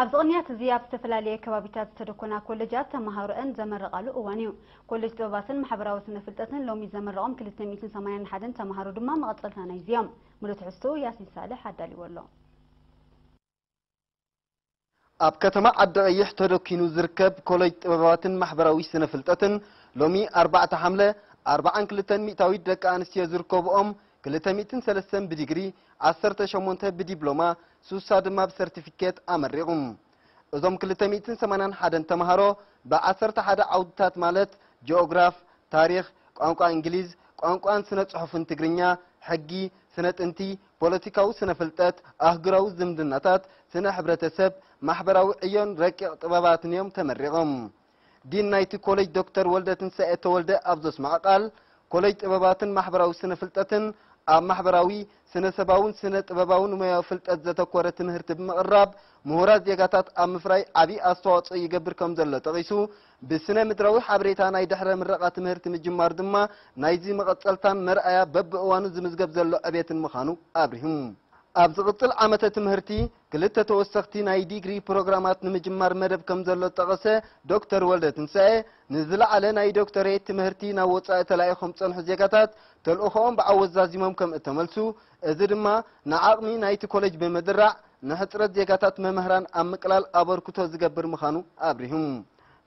ኣብዚ ቅንያት እዚ ኣብ ዝተፈላለየ ከባቢታት ዝተደኮና ኮሌጃት ተመሃሮአን ዘመረቓሉ እዋን እዩ። ኮሌጅ ጥበባትን ማሕበራዊ ስነ ፍልጠትን ሎሚ ዘመረቖም ክልተ ሚእትን ሰማንያን ሓደን ተመሃሮ ድማ መቐጸልታ ናይዚ እዮም። ሙሉእ ትሕዝቶ ያሲን ሳልሕ ኣዳልዎ ኣሎ። ኣብ ከተማ ዓዲ ቀይሕ ተደኪኑ ዝርከብ ኮሌጅ ጥበባትን ማሕበራዊ ስነ ፍልጠትን ሎሚ ኣርባዕተ ሓምለ ኣርብዓን ክልተን ሚእታዊት ደቂ ኣንስትዮ ዝርከብኦም ክልተ ሚእትን ሰለስተን ብዲግሪ፣ ዓሰርተ ሸሞንተ ብዲፕሎማ፣ ሱሳ ድማ ብሰርቲፊኬት ኣመሪቑ። እዞም ክልተ ሚእትን ሰማንያን ሓደን ተምሃሮ ብዓሰርተ ሓደ ዓውድታት ማለት ጂኦግራፍ፣ ታሪኽ፣ ቋንቋ እንግሊዝ፣ ቋንቋን ስነ ጽሑፍን ትግርኛ፣ ሕጊ፣ ስነ ጥንቲ፣ ፖለቲካዊ ስነ ፍልጠት፣ ኣህጉራዊ ዝምድናታት፣ ስነ ሕብረተሰብ፣ ማሕበራዊ ዕዮን ረቂቕ ጥበባትን እዮም ተመሪቖም። ዲን ናይቲ ኮሌጅ ዶክተር ወልደ ትንሳኤ ተወልደ ኣብ ዘስምዖ ቃል፣ ኮሌጅ ጥበባትን ማሕበራዊ ስነ ፍልጠትን ኣብ ማሕበራዊ፣ ስነ ሰባውን ስነ ጥበባውን ሞያዊ ፍልጠት ዘተኮረ ትምህርቲ ብምቕራብ ምሁራት ዜጋታት ኣብ ምፍራይ ዓብዪ ኣስተዋፅኦ ይገብር ከም ዘሎ ጠቒሱ፣ ብስነ ምድራዊ ሓበሬታ ናይ ድሕረ ምረቓ ትምህርቲ ምጅማር ድማ ናይዚ መቐፀልታን መርኣያ በብእዋኑ ዝምዝገብ ዘሎ ዕቤትን ምዃኑ ኣብሪሁ። ኣብ ዝቕጽል ዓመተ ትምህርቲ ክልተ ተወሰኽቲ ናይ ዲግሪ ፕሮግራማት ንምጅማር መደብ ከም ዘሎ ዝጠቐሰ ዶክተር ወልደ ትንሳኤ፣ ንዝለዓለ ናይ ዶክተሬት ትምህርቲ ናብ ወጻኢ ተላኢኾም ዝጸንሑ ዜጋታት ተልእኾኦም ብዓወት ዛዚሞም ከም እተመልሱ፣ እዚ ድማ ንዓቕሚ ናይቲ ኮሌጅ ብምድራዕ ንሕጽረት ዜጋታት መምህራን ኣብ ምቅላል ኣበርክቶ ዝገብር ምዃኑ ኣብሪሁ።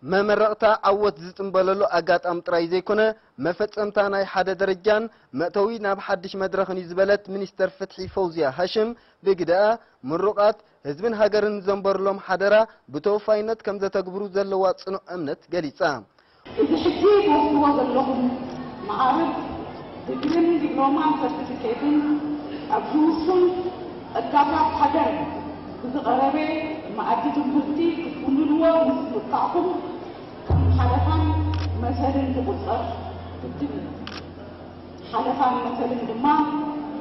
መመረቕታ ዓወት ዝጽምበለሉ ኣጋጣሚ ጥራይ ዘይኮነ፣ መፈጸምታ ናይ ሓደ ደረጃን መእተዊ ናብ ሓድሽ መድረኽን እዩ ዝበለት ሚኒስተር ፍትሒ ፈውዝያ ሃሽም ብግደኣ፣ ምሩቓት ህዝብን ሃገርን ንዘንበሩሎም ሓደራ ብተወፋይነት ከም ዘተግብሩ ዘለዋ ጽኑዕ እምነት ገሊጻ። እዚ ሕጂ ትወስድዎ ዘለኹም መዓርግ ዲግሪን ዲፕሎማን ሰርቲፊኬትን ኣብዚ ውሱን ጸጋታት ሃገር ብዝቐረበ መኣዲ ትምህርቲ ክትውንንዎ ምስ ምብቃዕኩም ከም ሓለፋን መሰልን ዝቑጸር ግድን እዩ። ሓለፋን መሰልን ድማ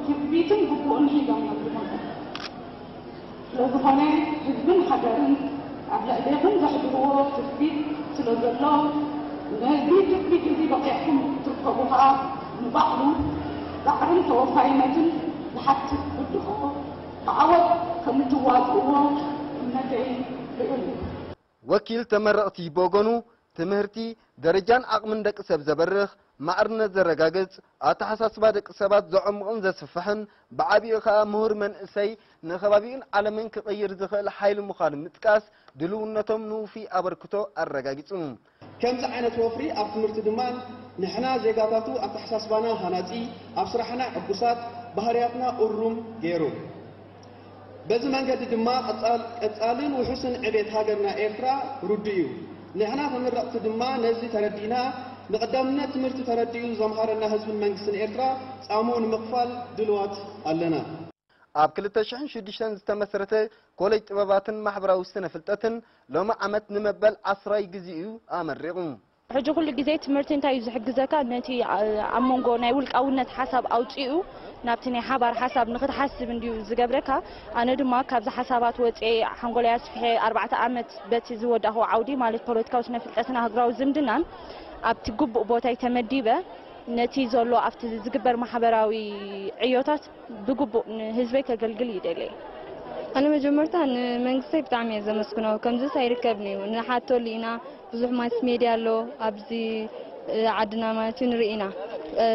ትጽቢትን ግቡእን ሒዞም እዮም ዝመጹ። ስለዝኾነ ህዝብን ሃገርን ኣብ ልዕሌኹም ዘሕድርዎ ትጽቢት ስለዘሎ ነዚ ትጽቢት እዚ በቒዕኩም ክትርከቡ ከኣ ንባዕሉ ጻዕርን ተወፋይነትን ዝሓትት ብድሆ ብዓወት ከምእትዋጽእዎ እምነተይ ልዑል እዩ። ወኪል ተመረቕቲ ብወገኑ፣ ትምህርቲ ደረጃን ዓቕምን ደቂ ሰብ ዘበርኽ፣ ማዕርነት ዘረጋግጽ፣ ኣተሓሳስባ ደቂ ሰባት ዘዕሙቕን ዘስፍሕን፣ ብዓቢኡ ከኣ ምሁር መንእሰይ ንኸባቢኡን ዓለምን ክቕይር ዝኽእል ሓይሊ ምዃኑ ምጥቃስ፣ ድልውነቶም ንውፉይ ኣበርክቶ ኣረጋጊጹ። ከምዚ ዓይነት ወፍሪ ኣብ ትምህርቲ ድማ ንሕና ዜጋታቱ ኣተሓሳስባና ሃናጺ፣ ኣብ ስራሕና ዕጉሳት፣ ባህርያትና እሩም ገይሩ። በዚ መንገዲ ድማ ቀጻል-፣ ቀጻልን ውሑስን ዕቤት ሃገርና ኤርትራ ርዱእ እዩ። ንሕና ተመረቕቲ ድማ ነዚ ተረዲእና፣ ንቐዳምነት ትምህርቲ ተረዲኡ ዘምሃረና ህዝብን መንግስትን ኤርትራ ጻምኡ ንምኽፋል ድልዋት ኣለና። ኣብ ክልተ ሽሕን ሽዱሽተን ዝተመስረተ ኮሌጅ ጥበባትን ማሕበራዊ ስነ ፍልጠትን ሎሚ ዓመት ንመበል ዓስራይ ግዜኡ ኣመሪቑ። ሕጂ ኩሉ ግዜ ትምህርቲ እንታይ እዩ ዝሕግዘካ? ነቲ፣ ኣ-፣ ኣብ መንጎ ናይ ውልቃውነት ሓሳብ ኣውጺኡ ናብቲ ናይ ሓባር ሓሳብ ንኽትሓስብ እንድዩ ዝገብረካ። ኣነ ድማ ካብዚ ሓሳባት ወጺኤ ሓንጎለይ ኣስፊሐ ኣርባዕተ ዓመት በቲ ዝወዳእኹ ዓውዲ ማለት ፖለቲካዊ ስነ ፍልጠትን ኣህጉራዊ ዝምድናን ኣብቲ ግቡእ ቦታይ ተመዲበ ነቲ ዘሎ ኣብቲ ዝግበር ማሕበራዊ ዕዮታት ብግቡእ ንህዝበይ ከገልግል ይደሊ። ኣነ መጀመርታ ንመንግስተይ ብጣዕሚ እየ ዘመስግኖ። ከምዚስ ኣይርከብን እዩ። ንሓተሉ ኢና፣ ብዙሕ ማስ ሜድያ ኣሎ ኣብዚ፣ እ፣ ዓድና ማለት እዩ፣ ንርኢ ኢና። እ፣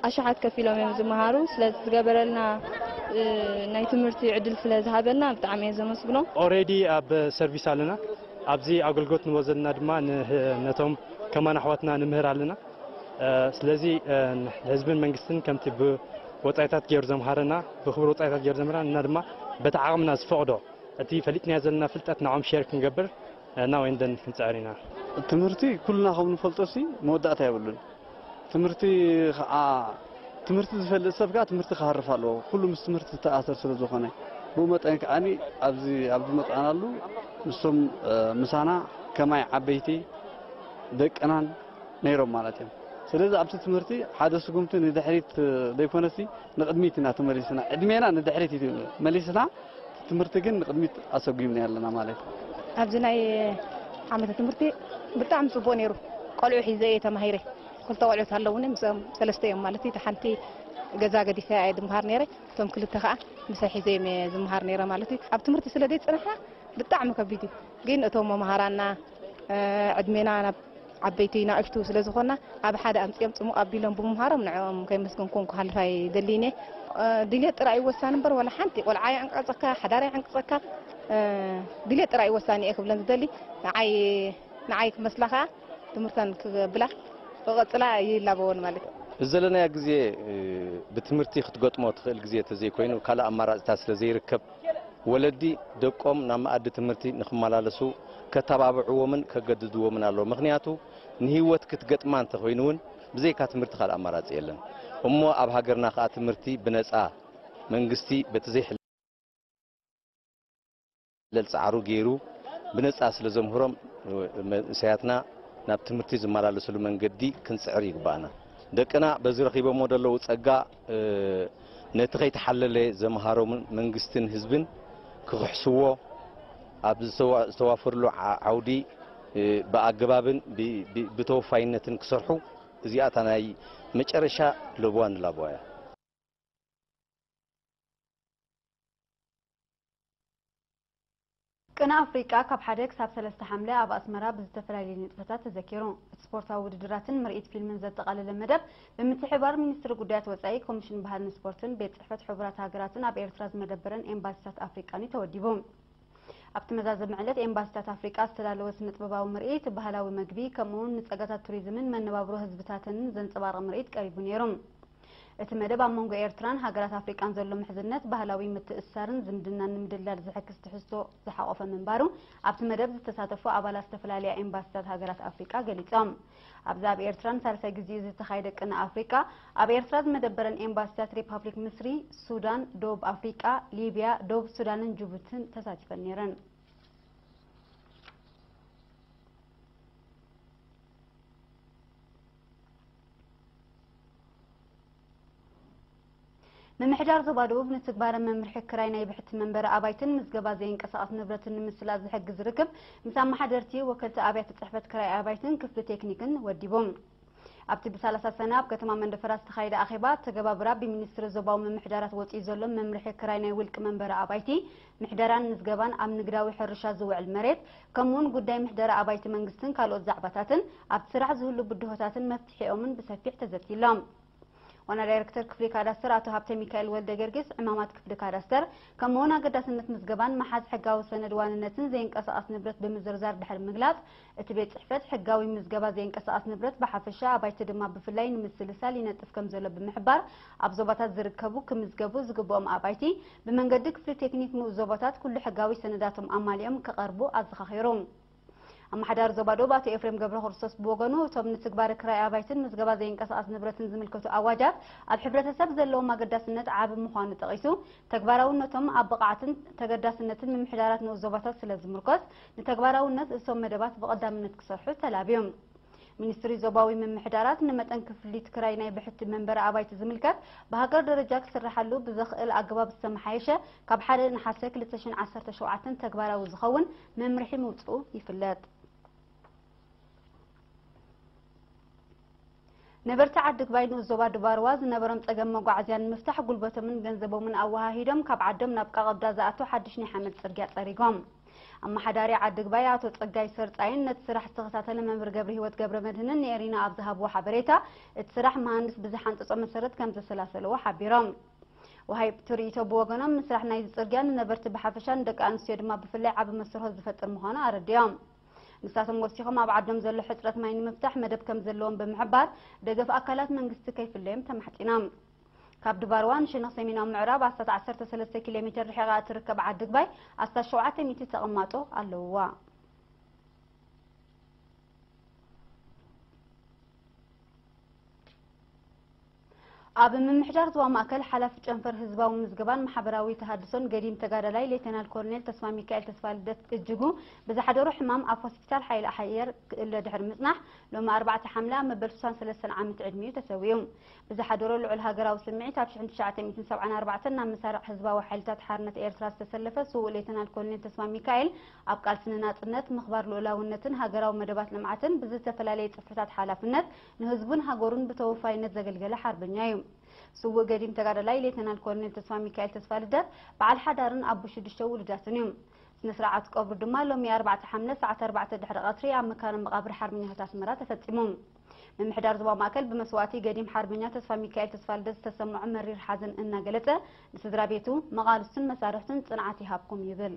ኣሽሓት ከፊሎም እዮም ዝመሃሩ። ስለዚ ዝገበረልና፣ እ፣ ናይ ትምህርቲ ዕድል ስለ ዝሃበና ብጣዕሚ እየ ዘመስግኖ። ኦሬዲ ኣብ ሰርቪስ ኣለና። ኣብዚ ኣገልግሎት ንህቦ ዘለና ድማ ንህ-፣ ነቶም ከማን ኣሕዋትና ንምህር ኣለና። እ፣ ስለዚ፣ እ፣ ንህዝብን መንግስትን ከምቲ ብወጻኢታት ገይሩ ዘምሃረና፣ ብክቡር ወጻኢታት ገይሩ ዘምሃረና፣ ንሕና ድማ በቲ ዓቕምና ዝፈቕዶ እቲ ፈሊጥናዮ ዘለና ፍልጠት ንዕኦም ሼር ክንገብር፣ እ፣ እና ወይን ደን ክንጽዕር ኢና። ትምህርቲ ኩልና ከም ንፈልጦ ሲ መወዳእታ የብሉን። ትምህርቲ ከዓ፣ ትምህርቲ ዝፈልጥ ሰብ ከዓ ትምህርቲ ክሃርፍ ኣለዎ። ኩሉ ምስ ትምህርቲ ዝተኣሰር ስለ ዝኾነ፣ ብኡ መጠን ከዓኒ ኣብዚ፣ ኣብ ዝመጻእናሉ ንሶም፣ እ፣ ምሳና ከማይ ዓበይቲ ደቅናን ነይሮም ማለት እዮም። ስለዚ ኣብቲ ትምህርቲ ሓደ ስጉምቲ ንድሕሪት፣ እ፣ ዘይኮነሲ ንቕድሚት ኢና ተመሊስና። ዕድሜና ንድሕሪት እዩ መሊስና፣ ትምህርቲ ግን ንቕድሚት ኣሰጉምና ኣለና ማለት እዩ። ኣብዚ ናይ ዓመተ ትምህርቲ ብጣዕሚ ጽቡቕ ነይሩ። ቆልዑ ሒዘ እየ ተማሂረ። ክልተ ቆልዑት ኣለውኒ፣ ምስኦም ሰለስተ እዮም ማለት እዩ። እታ ሓንቲ ገዛ ገዲፈ እየ ዝምሃር ነይረ፣ እቶም ክልተ ከኣ ምሳይ ሒዘ እዮም ዝምሃር ነይረ ማለት እዩ። ኣብ ትምህርቲ ስለ ዘይጸናሕና ብጣዕሚ ከቢድ እዩ። ግን እቶም መምሃራና ዕድሜና ናብ ዓበይቲ ናእሽቱ ስለ ዝኾና ኣብ ሓደ ኣምፅኦም ፅሙቕ ኣቢሎም ብምምሃሮም ንዕኦም ከይመስገንኩም ክሓልፍ ኣይደልይን እየ። ድልየት ጥራይ እዩ ወሳኒ እምበር ዋላ ሓንቲ ቆልዓ ይዕንቀፀካ፣ ሓዳር ይዕንቀፀካ፣ ድልየት ጥራይ እዩ ወሳኒ እየ ክብለን ዝደሊ። ንዓይ ንዓይ ክመስላ ከዓ ትምህርተን ክገብላ ክቐፅላ ይላበወን ማለት እዩ። እዚ ዘለናዮ ግዜ ብትምህርቲ ክትገጥሞ ትኽእል ግዜ ተዘይኮይኑ ካልእ ኣማራፅታት ስለ ዘይርከብ ወለዲ ደቆም ናብ መኣዲ ትምህርቲ ንኽመላለሱ ከተባብዕዎምን ከገድድዎምን ኣለዎ። ምኽንያቱ ንህይወት ክትገጥማ እንተኾይኑ እውን ብዘይካ ትምህርቲ ካልእ ኣማራፂ የለን። እሞ ኣብ ሃገርና ከዓ ትምህርቲ ብነፃ መንግስቲ በቲ ዘይሕለል ፃዕሩ ገይሩ ብነፃ ስለ ዘምህሮም መንእሰያትና ናብ ትምህርቲ ዝመላለስሉ መንገዲ ክንፅዕር ይግባእና። ደቅና በዚ ረኺቦሞ ዘለዉ ጸጋ ነቲ ከይተሓለለ ዘምሃሮምን መንግስትን ህዝብን ክኽሕስዎ ኣብ ዝተዋፈርሉ ዓውዲ ብኣገባብን ብተወፋይነትን ክሰርሑ እዚኣ እታ ናይ መጨረሻ ለብዋ ንላብዋ እያ። ቅነ ኣፍሪቃ ካብ ሓደ ክሳብ ሰለስተ ሓምለ ኣብ ኣስመራ ብዝተፈላለዩ ንጥፈታት ተዘኪሩ። እቲ ስፖርታዊ ውድድራትን ምርኢት ፊልምን ዘጠቓለለ መደብ ብምትሕብባር ሚኒስትሪ ጉዳያት ወጻኢ፣ ኮሚሽን ባህልን ስፖርትን ቤት ጽሕፈት ሕቡራት ሃገራትን ኣብ ኤርትራ ዝመደበረን ኤምባሲታት ኣፍሪቃን እዩ ተወዲቡ። ኣብቲ መዛዘሚ ዕለት ኤምባሲታት ኣፍሪቃ ዝተዳለወ ስነጥበባዊ ምርኢት፣ ባህላዊ መግቢ ከምኡውን ንጸጋታት ቱሪዝምን መነባብሮ ህዝብታተንን ዘንጸባርቕ ምርኢት ቀሪቡ ነይሩ። እቲ መደብ ኣብ መንጎ ኤርትራን ሃገራት ኣፍሪቃን ዘሎ ምሕዝነት፣ ባህላዊ ምትእስሳርን ዝምድናን ንምድልዳል ዝሕግዝ ትሕዝቶ ዝሓቖፈ ምንባሩ ኣብቲ መደብ ዝተሳተፉ ኣባላት ዝተፈላለያ ኤምባሲታት ሃገራት ኣፍሪቃ ገሊጾም። ኣብዚ ኣብ ኤርትራ ንሳልሳይ ግዜኡ ዝተኻየደ ቅነ ኣፍሪቃ ኣብ ኤርትራ ዝመደበረን ኤምባሲታት ሪፓብሊክ ምስሪ፣ ሱዳን፣ ደቡብ ኣፍሪቃ፣ ሊብያ፣ ደቡብ ሱዳንን ጅቡትን ተሳቲፈን ነይረን። ምምሕዳር ዞባ ደቡብ ንትግባረ መምርሒ ክራይ ናይ ብሕቲ መንበሪ ኣባይትን ምዝገባ ዘይንቀሳቐስ ንብረትን ንምስላጥ ዝሕግዝ ርክብ ምስ ኣመሓደርቲ ወከልቲ ኣብያተ ጽሕፈት ክራይ ኣባይትን ክፍሊ ቴክኒክን ወዲቡ። ኣብቲ ብሳላሳ ሰነ ኣብ ከተማ መንደፈራ ዝተኻየደ ኣኼባ ኣተገባብራ ብሚኒስትሪ ዞባዊ ምምሕዳራት ወጺኡ ዘሎ መምርሒ ክራይ ናይ ውልቂ መንበሪ ኣባይቲ ምሕደራን ምዝገባን ኣብ ንግዳዊ ሕርሻ ዝውዕል መሬት ከምኡውን ጉዳይ ምሕደራ ኣባይቲ መንግስትን ካልኦት ዛዕባታትን ኣብቲ ስራሕ ዝህሉ ብድሆታትን መፍትሒኦምን ብሰፊሕ ተዘትይሎም። ዋና ዳይረክተር ክፍሊ ካዳስተር ኣቶ ሃብተ ሚካኤል ወልደ ጊዮርጊስ ዕማማት ክፍሊ ካዳስተር ከምኡውን ኣገዳስነት ምዝገባን ምሓዝ ሕጋዊ ሰነድ ዋንነትን ዘይንቀሳቐስ ንብረት ብምዝርዛር ድሕሪ ምግላጽ እቲ ቤት ጽሕፈት ሕጋዊ ምዝገባ ዘይንቀሳቐስ ንብረት ብሓፈሻ ኣባይቲ ድማ ብፍላይ ንምስልሳል ይነጥፍ ከም ዘሎ ብምሕባር ኣብ ዞባታት ዝርከቡ ክምዝገቡ ዝግብኦም ኣባይቲ ብመንገዲ ክፍሊ ቴክኒክ ንኡስ ዞባታት ኩሉ ሕጋዊ ሰነዳቶም ኣማሊኦም ክቐርቡ ኣዘኻኺሩ። ኣመሓዳሪ ዞባ ዶብ ኣቶ ኤፍሬም ገብረክርስቶስ ብወገኑ እቶም ንትግባረ ክራይ ኣባይትን ምዝገባ ዘይንቀሳቐስ ንብረትን ዝምልከቱ ኣዋጃት ኣብ ሕብረተሰብ ዘለዎም ኣገዳስነት ዓቢ ምዃኑ ጠቒሱ ተግባራውነቶም ኣብ ብቕዓትን ተገዳስነትን ምምሕዳራት ንኡስ ዞባታት ስለ ዝምርኮስ ንተግባራውነት እቶም መደባት ብቐዳምነት ክሰርሑ ተላብዩ። ሚኒስትሪ ዞባዊ ምምሕዳራት ንመጠን ክፍሊት ክራይ ናይ ብሕቲ መንበሪ ኣባይቲ ዝምልከት ብሃገር ደረጃ ክስርሓሉ ብዘኽእል ኣገባብ ዝተመሓየሸ ካብ ሓደ ነሓሰ ክልተ ሽሕን ዓሰርተ ሸውዓተን ተግባራዊ ዝኸውን መምርሒ ምውፅኡ ይፍለጥ። ነበርቲ ዓዲ ግባይ ንኡስ ዞባ ድባርዋ ዝነበሮም ፀገም መጓዓዝያ ንምፍታሕ ጉልበቶምን ገንዘቦምን ኣወሃሂዶም ካብ ዓዶም ናብ ቃቐብዳ ዝኣቱ ሓድሽ ናይ ሓመድ ፅርግያ ፀሪጎም። ኣመሓዳሪ ዓዲ ግባይ ኣቶ ፀጋይ ሰርፃይን ነቲ ስራሕ ዝተኸታተለ መምህር ገብረ ህይወት ገብረ መድህንን ንኤሪና ኣብ ዝሃብዎ ሓበሬታ እቲ ስራሕ መሃንድስ ብዝሓንፀፆ መሰረት ከም ዘሰላሰለዎ ሓቢሮም። ወሃይብቲ ርእይቶ ብወገኖም፣ ምስራሕ ናይዚ ጽርግያ ንነበርቲ ብሓፈሻ ንደቂ ኣንስትዮ ድማ ብፍላይ ዓቢ መስተርሆ ዝፈጥር ምዃኑ ኣረዲኦም። ንሳቶም ወሲኾም፣ ኣብ ዓዶም ዘሎ ሕጽረት ማይ ንምፍታሕ መደብ ከም ዘለዎም ብምሕባር፣ ደገፍ ኣካላት መንግስቲ ከይፍለዮም ተማሕጺኖም። ካብ ድባርዋ ንሸነኽ ሰሜናዊ ምዕራብ ኣስታት ዓሰርተ ሰለስተ ኪሎ ሜተር ርሒቓ እትርከብ ዓዲ ግባይ ኣስታት ሸውዓተ ሚእቲ ተቐማጦ ኣለውዋ። ኣብ ምምሕዳር ዞባ ማእከል ሓላፊ ጨንፈር ህዝባዊ ምዝገባን ማሕበራዊ ተሃድሶን ገዲም ተጋዳላይ ሌተናል ኮሎኔል ተስፋሚካኤል ተስፋልደት እጅጉ ብዝሓደሮ ሕማም ኣብ ሆስፒታል ሓይሊ ኣየር ክእለ ድሕሪ ምጽናሕ፣ ሎሚ ኣርባዕተ ሓምለ ኣብ መበል ሱሳን ሰለስተን ዓመት ዕድሚኡ ተሰዊኡ። ብዝሓደሮ ልዑል ሃገራዊ ስምዒት ኣብ ሽሕን ትሽዓተ ሚእትን ሰብዓን ኣርባዕተን ናብ መሳርዕ ህዝባዊ ሓይልታት ሓርነት ኤርትራ ዝተሰለፈ ስዉእ ሌተናል ኮሎኔል ተስፋሚካኤል ኣብ ቃልሲ ንናጽነት፣ ምኽባር ልኡላውነትን ሃገራዊ መደባት ልምዓትን ብዝተፈላለየ ጽፍሕታት ሓላፍነት ንህዝቡን ሃገሩን ብተወፋይነት ዘገልገለ ሓርበኛ እዩ። ስዉእ ገዲም ተጋዳላይ ሌተናል ኮሎኔል ተስፋሚካኤል ተስፋልደት በዓል ሓዳርን ኣቦ ሽዱሽተ ውሉዳትን እዩ። ስነ ስርዓት ቀብሩ ድማ ሎሚ ኣርባዕተ ሓምለ ሰዓት ኣርባዕተ ድሕሪ ቀትሪ ኣብ መካነ መቓብር ሓርበኛታት ኣስመራ ተፈጺሙ። ምምሕዳር ዞባ ማእከል ብመስዋእቲ ገዲም ሓርበኛ ተስፋ ሚካኤል ተስፋልደት ዝተሰምዖ መሪር ሓዘን እናገለጸ፣ ንስድራ ቤቱ፣ መቓልስቱን መሳርሕቱን ጽንዓት ይሃብኩም ይብል።